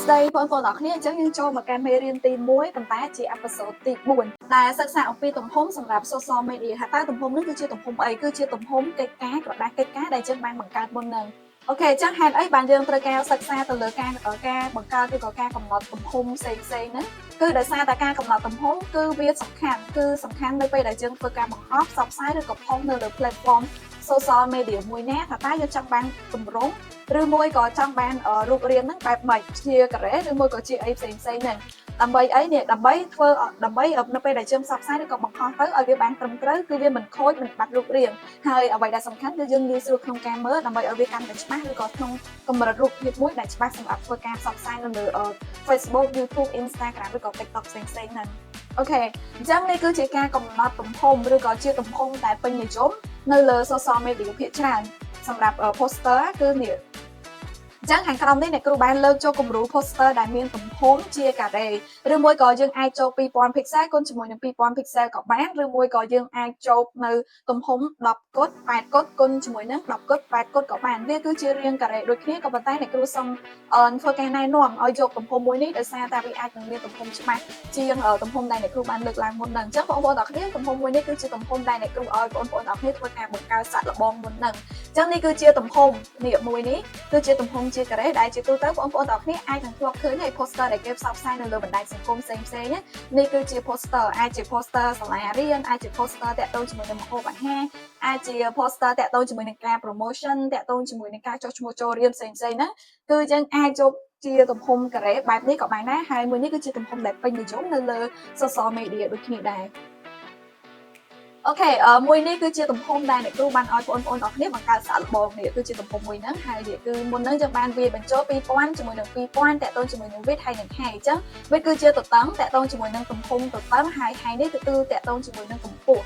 ស្តីបងប្អូនទាំងអស់គ្នាអញ្ចឹងយើងចូលមកកាន់មេរៀនទី1ប៉ុន្តែជា episode ទី4ដែលសិក្សាអំពីទំហំសម្រាប់ social media ថាតើទំហំនេះគឺជាទំហំអីគឺជាទំហំកិច្ចការក្រដាសកិច្ចការដែលយើងបានបង្កើតមុននឹង okay អញ្ចឹងហេតុអីបានយើងត្រូវការសិក្សាទៅលើការបង្កើតឬក៏ការកំណត់ទំហំផ្សេងផ្សេងហ្នឹងគឺដោយសារតែការកំណត់ទំហំគឺវាសំខាន់គឺសំខាន់នៅពេលដែលយើងធ្វើការបង្ហោះផ្សព្វផ្សាយឬក៏ផុសនៅលើ platform social media មួយណាថាតើយើងចង់បានទម្រង់ឬមួយក៏ចង់បានរូបរាងហ្នឹងបែបម៉េចជាការ៉េឬមួយក៏ជាអីផ្សេងផ្សេងហ្នឹងដើម្បីអីនេះដើម្បីធ្វើដើម្បីនៅពេលដែលយើងផ្សព្វផ្សាយឬក៏បង្ហោះទៅឲ្យវាបានត្រឹមត្រូវគឺវាមិនខូចមិនបាត់រូបរាងហើយអ្វីដែលសំខាន់គឺយើងងាយស្រួលក្នុងការមើលដើម្បីឲ្យវាកាន់តែច្បាស់ឬក៏ក្នុងកម្រិតរូបភាពមួយដែលច្បាស់សម្រាប់ធ្វើការផ្សព្វផ្សាយនៅលើ Facebook, YouTube, Instagram ឬក៏ TikTok ផ្សេងៗហ្នឹង okay អញ្ចឹងនេះគឺជាការកំណត់ទំហំឬក៏ជាទំហំដែលពេញនិយមនៅលើ social media ភាគច្រើនសម្រាប់ poster គឺនេះអញ្ចឹងខាងក្រោមនេះអ្នកគ្រូបានលើកចូលគំរូ poster ដែលមានទំហំជាការ៉េឬមួយក៏យើងអាចចូល2000 pixel គុណជាមួយនឹង2000 pixel ក៏បានឬមួយក៏យើងអាចចូលនៅទំហំ10គុត8គុតគុណជាមួយនឹង10គុត8គុតក៏បានវាគឺជារាងការ៉េដូចគ្នាក៏ប៉ុន្តែអ្នកគ្រូសូមធ្វើការណែនាំឲ្យយកទំហំមួយនេះដោយសារតែវាអាចនឹងមានទំហំច្បាស់ជាងទំហំដែលអ្នកគ្រូបានលើកឡើងមុនហ្នឹងអញ្ចឹងបងប្អូនទាំងគ្នាទំហំមួយនេះគឺជាទំហំដែលអ្នកគ្រូឲ្យបងប្អូនទាំងគ្នាធ្វើការបង្កើតសាក់លបងមុនហ្នឹងអញ្ចឹងនេះគឺជាទំហំនេះមួយនេះគឺជាទំហំជាការ៉េដែលជាទូទៅបងប្អូនទាំងគ្នាអាចនឹងធ្លាប់ឃើញហើយ poster ដែលគេផ្សព្វផ្សាយនៅលើបណ្ដាញសង្គមផ្សេងផ្សេងនេះគឺជា poster អាចជា poster សាលារៀនអាចជា poster តាក់ទងជាមួយនឹងម្ហូបអាហារអាចជា poster តាក់ទងជាមួយនឹងការ promotion តាក់ទងជាមួយនឹងការចុះឈ្មោះចូលរៀនផ្សេងផ្សេងហ្នឹងគឺយើងអាចយកជាទំហំការ៉េបែបនេះក៏បានដែរហើយមួយនេះគឺជាទំហំដែលពេញនិយមនៅលើ social media ដូចគ្នាដែរ okay មួយនេះគឺជាទំហំដែលអ្នកគ្រូបានឲ្យបងប្អូនទាំងគ្នាបង្កើតសាកល្បងនេះគឺជាទំហំមួយហ្នឹងហើយនេះគឺមុនហ្នឹងយើងបានវាបញ្ចូល2000ជាមួយនឹង2000តាក់ទងជាមួយនឹង width ហើយនឹង height អញ្ចឹង width គឺជាទទឹងតាក់ទងជាមួយនឹងទំហំទទឹងហើយ height នេះគឺតាក់ទងជាមួយនឹងកម្ពស់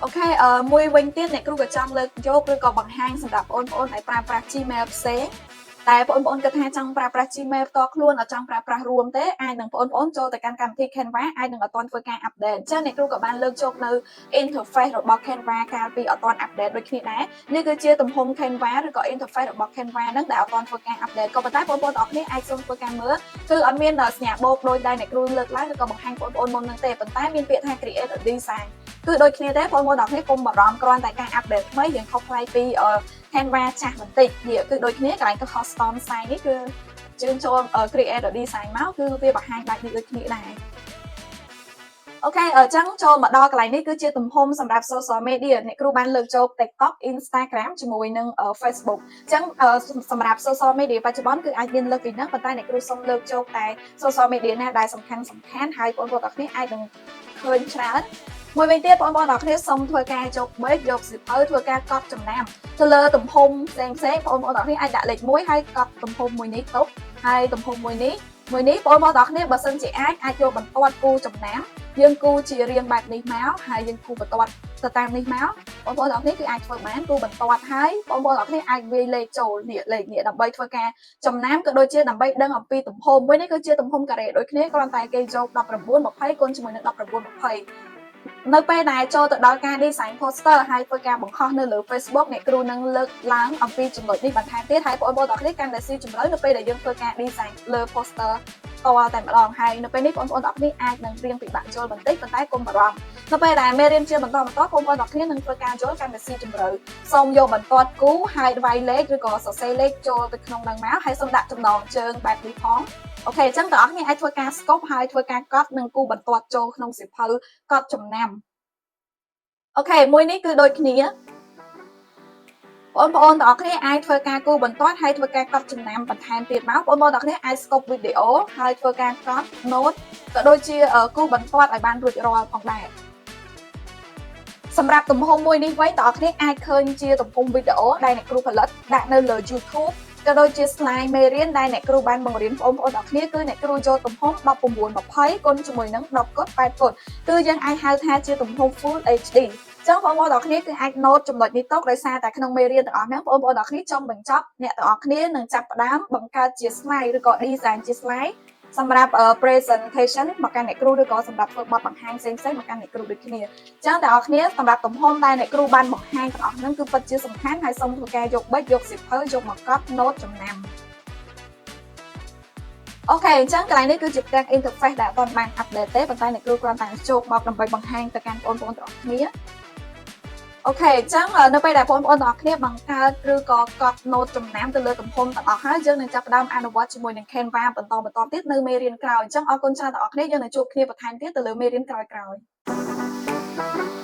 okay មួយវិញទៀតអ្នកគ្រូក៏ចង់លើកយកឬក៏បង្ហាញសម្រាប់បងប្អូនឲ្យប្រើប្រាស់ Gmail ផ្សេងតែបងប្អូនគិតថាចង់ប្រើប្រាស់ Gmail ផ្ទាល់ខ្លួនអត់ចង់ប្រើប្រាស់រួមទេអាចនឹងបងប្អូនចូលទៅកាន់កម្មវិធី Canva អាចនឹងអត់ទាន់ធ្វើការ update អញ្ចឹងអ្នកគ្រូក៏បានលើកយកនៅ interface របស់ Canva កាលពីអត់ទាន់ update ដូចគ្នាដែរនេះគឺជាទំហំ Canva ឬក៏ interface របស់ Canva ហ្នឹងដែលអត់ទាន់ធ្វើការ update ក៏ប៉ុន្តែបងប្អូនទាំងអស់គ្នាអាចសូមធ្វើការមើលគឺអត់មានសញ្ញាបូកដោយដែលអ្នកគ្រូលើកឡើងឬក៏បង្ហាញបងប្អូនមុនហ្នឹងទេប៉ុន្តែមានពាក្យថា create a design គឺដូចគ្នាទេបងប្អូនទាំងគ្នាកុំបារម្ភគ្រាន់តែការ update ថ្មីយើងខុសប្លែកពី Canva ចាស់បន្តិចនេះគឺដូចគ្នាកន្លែង custom size នេះគឺជឿនចូល create a design មកគឺវាបង្ហាញបែបនេះដូចគ្នាដែរ okay អញ្ចឹងចូលមកដល់កន្លែងនេះគឺជាទំហំសម្រាប់ social media អ្នកគ្រូបានលើកចូល TikTok, Instagram ជាមួយនឹង Facebook អញ្ចឹងសម្រាប់ social media បច្ចុប្បន្នគឺអាចមានលើសពីហ្នឹងប៉ុន្តែអ្នកគ្រូសូមលើកចូលតែ social media ណាដែលសំខាន់សំខាន់ហើយបងប្អូនទាំងគ្នាអាចនឹងឃើញច្រើនមួយវិញទៀតបងប្អូនទាំងគ្នាសូមធ្វើការយកបេកយកសៀវភៅធ្វើការកត់ចំណាំទៅលើទំហំផ្សេងផ្សេងបងប្អូនទាំងគ្នាអាចដាក់លេខ1ហើយកត់ទំហំមួយនេះទុកហើយទំហំមួយនេះមួយនេះបងប្អូនទាំងគ្នាបើសិនជាអាចអាចយកបន្ទាត់គូចំណាំយើងគូជារៀងបែបនេះមកហើយយើងគូបន្ទាត់ទៅតាមនេះមកបងប្អូនទាំងគ្នាគឺអាចធ្វើបានគូបន្ទាត់ហើយបងប្អូនទាំងគ្នាអាចវាយលេខចូលនេះលេខនេះដើម្បីធ្វើការចំណាំក៏ដូចជាដើម្បីដឹងអំពីទំហំមួយនេះគឺជាទំហំការ៉េដូចគ្នាគ្រាន់តែគេយក19 20គុណជាមួយនឹង19 20នៅពេលដែលចូលទៅដល់ការ design poster ហើយធ្វើការបង្ហោះនៅលើ Facebook អ្នកគ្រូនឹងលើកឡើងអំពីចំណុចនេះបន្ថែមទៀតហើយបងប្អូនទាំងគ្នាកាន់តែស៊ីជម្រៅនៅពេលដែលយើងធ្វើការ design លើ poster តតែម្ដងហើយនៅពេលនេះបងប្អូនទាំងគ្នាអាចនឹងរៀងពិបាកយល់បន្តិចប៉ុន្តែកុំបារម្ភនៅពេលដែលមេរៀនជាបន្តបន្តបងប្អូនទាំងគ្នានឹងធ្វើការយល់កាន់តែស៊ីជម្រៅសូមយកបន្ទាត់គូហើយវាយលេខឬក៏សរសេរលេខចូលទៅក្នុងនឹងមកហើយសូមដាក់ចំណងជើងបែបនេះផង okay អញ្ចឹងបងប្អូនគ្នាអាចធ្វើការ scope ហើយធ្វើការកត់និងគូបន្ទាត់ចូលក្នុងសៀវភៅកត់ចំណាំ okay មួយនេះគឺដូចគ្នាបងប្អូនទាំងអស់គ្នាអាចធ្វើការគូបន្ទាត់ហើយធ្វើការកត់ចំណាំបន្ថែមទៀតមកបងប្អូនទាំងអស់គ្នាអាច scope វីដេអូហើយធ្វើការកត់ note ក៏ដូចជាគូបន្ទាត់ឲ្យបានរួចរាល់ផងដែរសម្រាប់ទំហំមួយនេះវិញបងប្អូនគ្នាអាចឃើញជាទំហំវីដេអូដែលអ្នកគ្រូផលិតដាក់នៅលើ YouTube ក៏ដូចជា slide មេរៀនដែលអ្នកគ្រូបានបង្រៀនបងប្អូនទាំងគ្នាគឺអ្នកគ្រូយកទំហំ19 20គុណជាមួយនឹង10គុណ8គុណគឺយើងអាចហៅថាជាទំហំ Full HD ចឹងបងប្អូនទាំងគ្នាគឺអាច note ចំណុចនេះទុកដោយសារតែក្នុងមេរៀនទាំងអស់ហ្នឹងបងប្អូនទាំងគ្នាចង់បញ្ចប់អ្នកទាំងអស់គ្នានឹងចាប់ផ្ដើមបង្កើតជា slide ឬក៏ design ជា slide សម្រាប់ presentation មកកាន់អ្នកគ្រូឬក៏សម្រាប់ធ្វើបទបង្ហាញផ្សេងៗមកកាន់អ្នកគ្រូដូចគ្នាអញ្ចឹងទាំងអស់គ្នាសម្រាប់ទំហំដែលអ្នកគ្រូបានបង្ហាញទាំងអស់ហ្នឹងគឺពិតជាសំខាន់ហើយសូមធ្វើការយកប៊ិចយកសៀវភៅយកមកកត់ note ចំណាំ OK អញ្ចឹងកន្លែងនេះគឺជាផ្ទាំង interface ដែលអត់បាន update ទេប៉ុន្តែអ្នកគ្រូគ្រាន់តែចូលមកដើម្បីបង្ហាញទៅកាន់បងប្អូនទាំងអស់គ្នា OK អញ្ចឹងនៅពេលដែលបងប្អូនទាំងអស់គ្នាបង្កើតឬក៏កត់ note ចំណាំទៅលើទំហំទាំងអស់ហើយយើងនឹងចាប់ផ្ដើមអនុវត្តជាមួយនឹង Canva បន្តបន្តទៀតនៅមេរៀនក្រោយអញ្ចឹងអរគុណច្រើនទាំងអស់គ្នាយើងនឹងជួបគ្នាបន្ថែមទៀតទៅលើមេរៀនក្រោយៗ។